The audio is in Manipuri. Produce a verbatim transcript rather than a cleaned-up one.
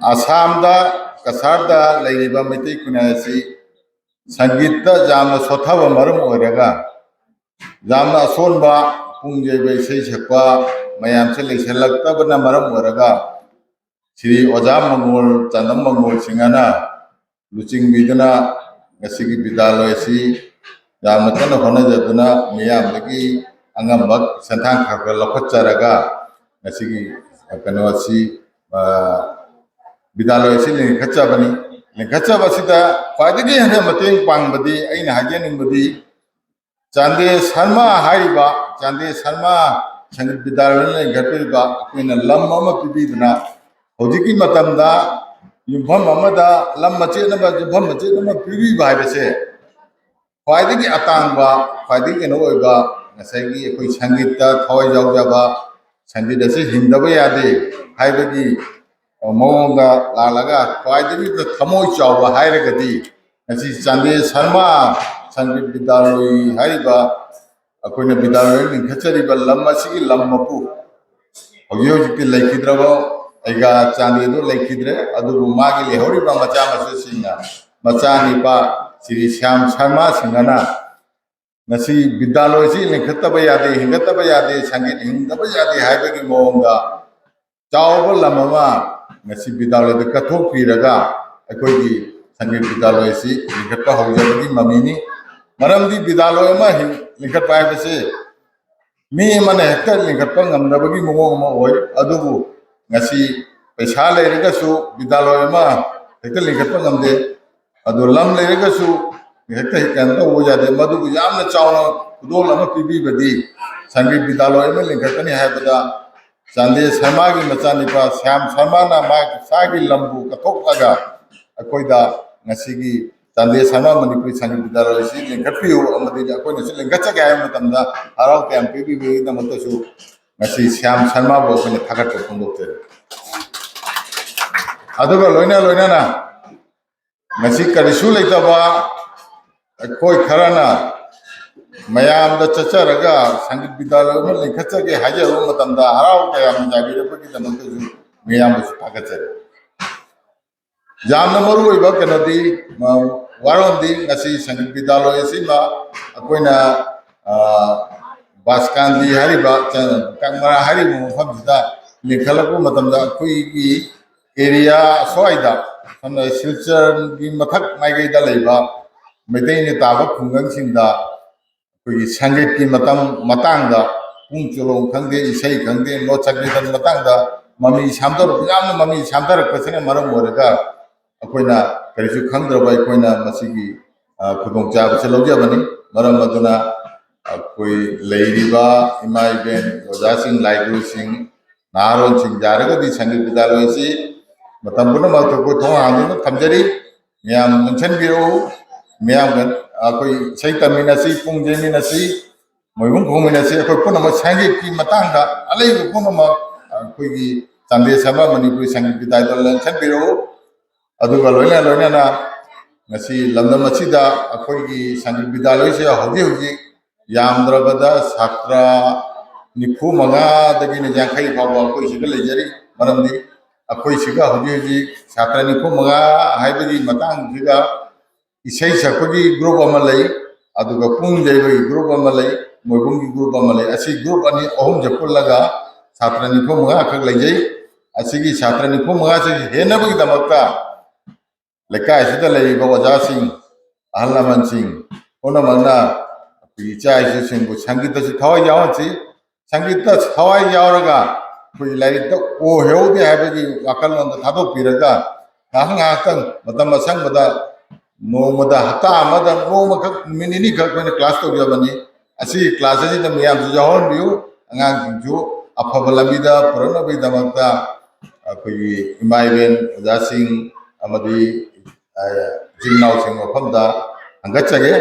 ꯑꯁꯥꯝꯗ, ꯀꯁꯥꯔꯗ ꯂꯩꯔꯤꯕ ꯃꯩꯇꯩ ꯈꯨꯟꯅꯥꯏ ꯑꯁꯤ ꯁꯪꯒꯤꯠꯇ ꯌꯥꯝꯅ ꯁꯣꯠꯊꯕ ꯃꯔꯝ ꯑꯣꯏꯔꯒ, ꯌꯥꯝꯅ ꯑꯁꯣꯟꯕ ꯄꯨꯡ ꯌꯩꯕ ꯏꯁꯩ ꯁꯛꯄ ꯃꯌꯥꯝꯁꯦ ꯂꯩꯁꯜꯂꯛꯇꯕꯅ ꯃꯔꯝ ꯑꯣꯏꯔꯒ, ꯁ꯭ꯔꯤ ꯑꯣꯖꯥ ꯃꯪꯒꯣꯜ, ꯆꯥꯟꯗꯝ ꯃꯪꯒꯣꯜꯁꯤꯡ ꯑꯅ ꯂꯨꯆꯤꯡꯕꯤꯗꯨꯅ ꯉꯁꯤꯒꯤ ꯕꯤꯗ꯭ꯌꯥꯂꯣꯏ ꯑꯁꯤ ꯌꯥꯝꯅ ꯀꯟꯅ ꯍꯣꯠꯅꯖꯗꯨꯅ, ꯃꯤꯌꯥꯝꯗꯒꯤ ꯑꯉꯝꯕ ꯁꯦꯟꯊꯥꯡ ꯈꯔ ꯈꯔ ꯂꯧꯈꯠꯆꯔꯒ, ꯉꯁꯤꯒꯤ ꯀꯩꯅꯣ ꯑꯁꯤ, ꯑ, ꯕꯤꯗ꯭ꯌꯥꯂꯣꯏ ꯑꯁꯤ ꯂꯤꯡꯈꯠꯆꯕꯅꯤ꯫ ꯂꯤꯡꯈꯠꯆꯕꯁꯤꯗ ꯈ꯭ꯋꯥꯏꯗꯒꯤ ꯍꯦꯟꯅ ꯃꯇꯦꯡ ꯄꯥꯡꯕꯗꯤ, ꯑꯩꯅ ꯍꯥꯏꯖꯅꯤꯡꯕꯗꯤ, ꯆꯥꯟꯗꯦ ꯁꯔꯃ ꯍꯥꯏꯔꯤꯕ, ꯆꯥꯟꯗꯦ ꯁꯔꯃ ꯁꯪꯒꯤꯠ ꯕꯤꯗ꯭ꯌꯥꯂꯣꯏꯅ ꯂꯤꯡꯈꯠꯄꯤꯔꯤꯕ, ꯑꯩꯈꯣꯏꯅ ꯂꯝ ꯑꯃ ꯄꯤꯕꯤꯗꯨꯅ, ꯍꯧꯖꯤꯛꯀꯤ ꯃꯇꯝꯗ ꯌꯨꯝꯐꯝ ꯑꯃꯗ ꯂꯝ ꯃꯆꯦꯠ ꯑꯃ, ꯌꯨꯝꯐꯝ ꯃꯆꯦꯠ ꯑꯃ ꯄꯤꯕꯤꯕ ꯍꯥꯏꯕꯁꯦ ꯈ꯭ꯋꯥꯏꯗꯒꯤ ꯑꯇꯥꯡꯕ, ꯈ꯭ꯋꯥꯏꯗꯒꯤ ꯀꯩꯅꯣ ꯑꯣꯏꯕ, ꯉꯁꯥꯏꯒꯤ ꯑꯩꯈꯣꯏ ꯁꯪꯒꯤꯠꯇ ꯊꯋꯥꯏ ꯌꯥꯎꯖꯕ, ꯁꯪꯒꯤꯠ ꯑꯁꯤ ꯍꯤꯡꯗꯕ ꯌꯥꯗꯦ ꯍꯥꯏꯕꯒꯤ ꯃꯑꯣꯡꯗ ꯂꯥꯛꯂꯒ, ꯈ꯭ꯋꯥꯏꯗꯒꯤ ꯊꯃꯣꯏ ꯆꯥꯎꯕ ꯍꯥꯏꯔꯒꯗꯤ, ꯉꯁꯤ ꯆꯥꯟꯗꯦ ꯁꯔꯃ ꯁꯪꯒꯤꯠ ꯕꯤꯗ꯭ꯌꯥꯂꯣꯏ ꯍꯥꯏꯔꯤꯕ, ꯑꯩꯈꯣꯏꯅ ꯕꯤꯗ꯭ꯌꯥꯂꯣꯏ ꯂꯤꯡꯈꯠꯆꯔꯤꯕ ꯂꯝ ꯑꯁꯤꯒꯤ ꯂꯝ ꯃꯄꯨ, ꯍꯧꯖꯤꯛ ꯍꯧꯖꯤꯛꯇꯤ ꯂꯩꯈꯤꯗ꯭ꯔꯕ ꯑꯩꯒ ꯆꯥꯟꯗꯦꯗꯨ ꯂꯩꯈꯤꯗ꯭ꯔꯦ, ꯑꯗꯨꯕꯨ ꯃꯥꯒꯤ ꯂꯩꯍꯧꯔꯤꯕ ꯃꯆꯥ ꯃꯁꯨꯁꯤꯡꯅ, ꯃꯆꯥꯅꯤꯄꯥ ꯁ꯭ꯔꯤ ꯁ꯭ꯌꯥꯝ ꯁꯔꯃ ꯁꯤꯡꯍꯅ ꯉꯁꯤ ꯕꯤꯗ꯭ꯌꯥꯂꯣꯏꯁꯤ ꯂꯤꯡꯈꯠꯇꯕ ꯌꯥꯗꯦ, ꯍꯤꯡꯒꯠꯇꯕ ꯌꯥꯗꯦ, ꯁꯪꯒꯤꯠ ꯍꯤꯡꯗꯕ ꯌꯥꯗꯦ ꯍꯥꯏꯕꯒꯤ ꯃꯑꯣꯡꯗ ꯆꯥꯎꯕ ꯂꯝ ꯑꯃ ꯉꯁꯤ ꯕꯤꯗ꯭ꯌꯥꯂꯣꯏꯗ ꯀꯠꯊꯣꯛꯄꯤꯔꯒ, ꯑꯩꯈꯣꯏꯒꯤ ꯁꯪꯒꯤꯠ ꯕꯤꯗ꯭ꯌꯥꯂꯣꯏ ꯑꯁꯤ ꯂꯤꯡꯈꯠꯄ ꯍꯧꯖꯕꯒꯤ ꯃꯃꯤꯅꯤ꯫ ꯃꯔꯝꯗꯤ ꯕꯤꯗ꯭ꯌꯥꯂꯣꯏ ꯑꯃ ꯍꯤꯡ-, ꯂꯤꯡꯈꯠꯄ ꯍꯥꯏꯕꯁꯤ ꯃꯤ ꯑꯃꯅ ꯍꯦꯛꯇ ꯂꯤꯡꯈꯠꯄ ꯉꯝꯗꯕꯒꯤ ꯃꯑꯣꯡ ꯑꯃ ꯑꯣꯏ꯫ ꯑꯗꯨꯕꯨ ꯉꯁꯤ ꯄꯩꯁꯥ ꯂꯩꯔꯒꯁꯨ ꯕꯤꯗ꯭ꯌꯥꯂꯣꯏ ꯑꯃ ꯍꯦꯛꯇ ꯂꯤꯡꯈꯠꯄ ꯉꯝꯗꯦ꯫ ꯑꯗꯣ ꯂꯝ ꯂꯩꯔꯒꯁꯨ ꯍꯦꯛꯇ ꯀꯩꯅꯣ ꯇꯧꯕ ꯌꯥꯗꯦ꯫ ꯃꯗꯨꯕꯨ ꯌꯥꯝꯅ ꯆꯥꯎꯅ ꯈꯨꯗꯣꯜ ꯑꯃ ꯄꯤꯕꯤꯕꯗꯤ, ꯁꯪꯒꯤꯠ ꯕꯤꯗ꯭ꯌꯥꯂꯣꯏ ꯑꯃ ꯂꯤꯡꯈꯠꯀꯅꯤ ꯍꯥꯏꯕꯗ, ꯆꯥꯟꯗꯦ ꯁꯔꯃꯒꯤ ꯃꯆꯥꯅꯤꯄꯥ ꯁ꯭ꯌꯥꯝ ꯁꯔꯃꯅ ꯃꯁꯥꯒꯤ ꯂꯝꯕꯨ ꯀꯠꯊꯣꯛꯂꯒ ꯑꯩꯈꯣꯏꯗ ꯉꯁꯤꯒꯤ ꯆꯥꯟꯗꯦ ꯁꯔꯃ ꯃꯅꯤꯄꯨꯔꯤ ꯁꯪꯒꯤꯠ ꯕꯤꯗ꯭ꯌꯥꯂꯣꯏ ꯑꯁꯤ ꯂꯤꯡꯈꯠꯄꯤꯌꯨ ꯑꯃꯗꯤ ꯑꯩꯈꯣꯏꯅꯁꯨ ꯂꯤꯡꯈꯠꯆꯒꯦ ꯍꯥꯏꯕ ꯃꯇꯝꯗ ꯍꯔꯥꯎ ꯇꯌꯥꯝ ꯄꯤꯕꯤꯕꯒꯤꯗꯃꯛꯇꯁꯨ ꯉꯁꯤ ꯁ꯭ꯌꯥꯝ ꯁꯔꯃꯕꯨ ꯑꯩꯈꯣꯏꯅ ꯊꯥꯒꯠꯄ ꯐꯣꯡꯗꯣꯛꯆꯔꯤ꯫ ꯑꯗꯨꯒ ꯂꯣꯏꯅ ꯂꯣꯏꯅꯅ ꯉꯁꯤ ꯀꯔꯤꯁꯨ ꯂꯩꯇꯕ ꯑꯩꯈꯣꯏ ꯈꯔꯅ ꯃꯌꯥꯝꯗ ꯆꯠꯆꯔꯒ ꯁꯪꯒꯤꯠ ꯕꯤꯗ꯭ꯌꯥꯂꯣꯏ ꯑꯃ ꯂꯤꯡꯈꯠꯆꯒꯦ ꯍꯥꯏꯖꯕ ꯃꯇꯝꯗ ꯍꯔꯥꯎ ꯇꯌꯥꯝꯅ ꯆꯥꯕꯤꯔꯛꯄꯒꯤꯗꯃꯛꯇꯁꯨ ꯃꯤꯌꯥꯝꯕꯁꯨ ꯊꯥꯒꯠꯆꯔꯤ꯫ ꯌꯥꯝꯅ ꯃꯔꯨ ꯑꯣꯏꯕ ꯀꯩꯅꯣꯗꯤ, ꯋꯥꯔꯣꯜꯗꯤ ꯉꯁꯤ ꯁꯪꯒꯤꯠ ꯕꯤꯗ꯭ꯌꯥꯂꯣꯏ ꯑꯁꯤꯃ ꯑꯩꯈꯣꯏꯅ ꯕꯥꯁꯀꯥꯟꯗꯤ ꯍꯥꯏꯔꯤꯕ, ꯀꯪꯃꯔꯥ ꯍꯥꯏꯔꯤꯕ ꯃꯐꯝꯁꯤꯗ ꯂꯤꯡꯈꯠꯂꯛꯄ ꯃꯇꯝꯗ ꯑꯩꯈꯣꯏꯒꯤ ꯑꯦꯔꯤꯌꯥ ꯑꯁ꯭ꯋꯥꯏꯗ, ꯁꯝꯅ ꯁꯤꯜꯆꯔꯒꯤ ꯃꯊꯛ ꯃꯥꯏꯀꯩꯗ ꯂꯩꯕ ꯃꯩꯇꯩꯅ ꯇꯥꯕ ꯈꯨꯡꯒꯪꯁꯤꯡꯗ ꯑꯩꯈꯣꯏꯒꯤ ꯁꯪꯒꯤꯠꯀꯤ ꯃꯇꯝ ꯃꯇꯥꯡꯗ, ꯄꯨꯡ ꯆꯣꯂꯣꯝ ꯈꯪꯗꯦ, ꯏꯁꯩ ꯈꯪꯗꯦ, ꯅꯣꯠ ꯁꯪꯒꯤꯠꯀꯤ ꯃꯇꯥꯡꯗ ꯃꯃꯤ ꯁꯥꯝꯊꯔꯛꯄ, ꯌꯥꯝꯅ ꯃꯃꯤ ꯁꯥꯝꯊꯔꯛꯄꯁꯤꯅ ꯃꯔꯝ ꯑꯣꯏꯔꯒ ꯑꯩꯈꯣꯏꯅ ꯀꯔꯤꯁꯨ ꯈꯪꯗ꯭ꯔꯕ ꯑꯩꯈꯣꯏꯅ ꯃꯁꯤꯒꯤ ꯈꯨꯗꯣꯡꯆꯥꯕꯁꯦ ꯂꯧꯖꯕꯅꯤ꯫ ꯃꯔꯝ ꯑꯗꯨꯅ ꯑꯩꯈꯣꯏ ꯂꯩꯔꯤꯕ ꯏꯃꯥ ꯏꯕꯦꯟ, ꯑꯣꯖꯥꯁꯤꯡ, ꯂꯥꯏꯒꯨꯔꯨꯁꯤꯡ, ꯅꯍꯥꯔꯣꯜꯁꯤꯡ ꯌꯥꯔꯒꯗꯤ ꯁꯪꯒꯤꯠ ꯕꯤꯗ꯭ꯌꯥꯂꯣꯏꯁꯤ ꯃꯇꯝ ꯄꯨꯝꯅꯃꯛꯇ ꯑꯩꯈꯣꯏ ꯊꯣꯡ ꯍꯥꯡꯗꯨꯅ ꯊꯝꯖꯔꯤ꯫ ꯃꯌꯥꯝ ꯆꯪꯁꯤꯟꯕꯤꯔꯛꯎ꯫ ꯃꯌꯥꯝꯒ ꯑꯩꯈꯣꯏ ꯏꯁꯩ ꯇꯝꯃꯤꯟꯅꯁꯤ, ꯄꯨꯡ ꯌꯩꯃꯤꯟꯅꯁꯤ, ꯃꯣꯏꯕꯨꯡ ꯈꯣꯡꯃꯤꯟꯅꯁꯤ꯫ ꯑꯩꯈꯣꯏ ꯄꯨꯝꯅꯃꯛ ꯁꯪꯒꯤꯠꯀꯤ ꯃꯇꯥꯡꯗ ꯑꯂꯩꯕ ꯄꯨꯝꯅꯃꯛ ꯑꯩꯈꯣꯏꯒꯤ ꯆꯥꯟꯗꯦ ꯁꯚꯥ ꯃꯅꯤꯄꯨꯔꯤ ꯁꯪꯒꯤꯠ ꯕꯤꯗ꯭ꯌꯥꯂꯣꯏꯗ ꯂꯦꯡꯁꯤꯟꯕꯤꯔꯛꯎ꯫ ꯑꯗꯨꯒ ꯂꯣꯏꯅ ꯂꯣꯏꯅꯅ ꯉꯁꯤ ꯂꯝꯗꯝ ꯑꯁꯤꯗ ꯑꯩꯈꯣꯏꯒꯤ ꯁꯪꯒꯤꯠ ꯕꯤꯗ꯭ꯌꯥꯂꯣꯏꯁꯦ ꯍꯧꯖꯤꯛ ꯍꯧꯖꯤꯛ ꯌꯥꯝꯗ꯭ꯔꯕꯗ ꯁꯥꯇ꯭ꯔ ꯅꯤꯐꯨ ꯃꯉꯥꯗꯒꯤꯅ ꯌꯥꯡꯈꯩ ꯐꯥꯎꯕ ꯑꯩꯈꯣꯏ ꯁꯤꯗ ꯂꯩꯖꯔꯤ꯫ ꯃꯔꯝꯗꯤ ꯑꯩꯈꯣꯏ ꯁꯤꯒ ꯍꯧꯖꯤꯛ ꯍꯧꯖꯤꯛ ꯁꯥꯇ꯭ꯔ ꯅꯤꯐꯨ ꯃꯉꯥ ꯍꯥꯏꯕꯒꯤ ꯃꯇꯥꯡꯁꯤꯗ ꯏꯁꯩ ꯁꯛꯄꯒꯤ ꯒ꯭ꯔꯨꯞ ꯑꯃ ꯂꯩ, ꯑꯗꯨꯒ ꯄꯨꯡ ꯌꯩꯕꯒꯤ ꯒ꯭ꯔꯨꯞ ꯑꯃ ꯂꯩ, ꯃꯣꯏꯕꯨꯡꯒꯤ ꯒ꯭ꯔꯨꯞ ꯑꯃ ꯂꯩ꯫ ꯑꯁꯤ ꯒ꯭ꯔꯨꯞ ꯑꯅꯤ ꯑꯍꯨꯝꯁꯦ ꯄꯨꯜꯂꯒ ꯁꯥꯇ꯭ꯔ ꯅꯤꯐꯨ ꯃꯉꯥ ꯈꯛ ꯂꯩꯖꯩ꯫ ꯑꯁꯤꯒꯤ ꯁꯥꯇ꯭ꯔ ꯅꯤꯐꯨ ꯃꯉꯥꯁꯤ ꯍꯦꯟꯅꯕꯒꯤꯗꯃꯛꯇ ꯂꯩꯀꯥꯏꯁꯤꯗ ꯂꯩꯔꯤꯕ ꯑꯣꯖꯥꯁꯤꯡ, ꯑꯍꯜ ꯂꯃꯟꯁꯤꯡ ꯄꯨꯝꯅꯃꯛꯅ ꯑꯩꯈꯣꯏꯒꯤ ꯏꯆꯥ ꯏꯁꯨꯁꯤꯡꯕꯨ ꯁꯪꯒꯤꯠꯇꯁꯨ ꯊꯋꯥꯏ ꯌꯥꯎꯍꯟꯁꯤ꯫ ꯁꯪꯒꯤꯠꯇ ꯊꯋꯥꯏ ꯌꯥꯎꯔꯒ ꯑꯩꯈꯣꯏꯒꯤ ꯂꯥꯏꯔꯤꯛꯇ ꯑꯣꯏꯍꯧꯗꯦ ꯍꯥꯏꯕꯒꯤ ꯋꯥꯈꯜꯂꯣꯟꯗ ꯊꯥꯗꯣꯛꯄꯤꯔꯒ ꯉꯥꯏꯍꯥꯛ ꯉꯥꯏꯍꯥꯛꯇꯪ ꯃꯇꯝ ꯑꯁꯪꯕꯗ ꯅꯣꯡꯃꯗ, ꯍꯞꯇꯥ ꯑꯃꯗ ꯅꯣꯡꯃꯈꯛ, ꯅꯨꯃꯤꯠ ꯅꯤꯅꯤꯈꯛ ꯑꯩꯈꯣꯏꯅ ꯀ꯭ꯂꯥꯁ ꯇꯧꯖꯕꯅꯤ꯫ ꯑꯁꯤꯒꯤ ꯀ꯭ꯂꯥꯁ ꯑꯁꯤꯗ ꯃꯌꯥꯝꯁꯨ ꯌꯥꯎꯍꯟꯕꯤꯌꯨ꯫ ꯑꯉꯥꯡꯁꯤꯡꯁꯨ ꯑꯐꯕ ꯂꯝꯕꯤꯗ ꯄꯨꯔꯛꯅꯕꯒꯤꯗꯃꯛꯇ ꯑꯩꯈꯣꯏꯒꯤ ꯏꯃꯥ ꯏꯕꯦꯟ ꯑꯣꯖꯥꯁꯤꯡ ꯑꯃꯗꯤ, ꯑ, ꯏꯆꯤꯜ ꯏꯅꯥꯎꯁꯤꯡ ꯃꯐꯝꯗ ꯊꯥꯡꯒꯠꯆꯒꯦ꯫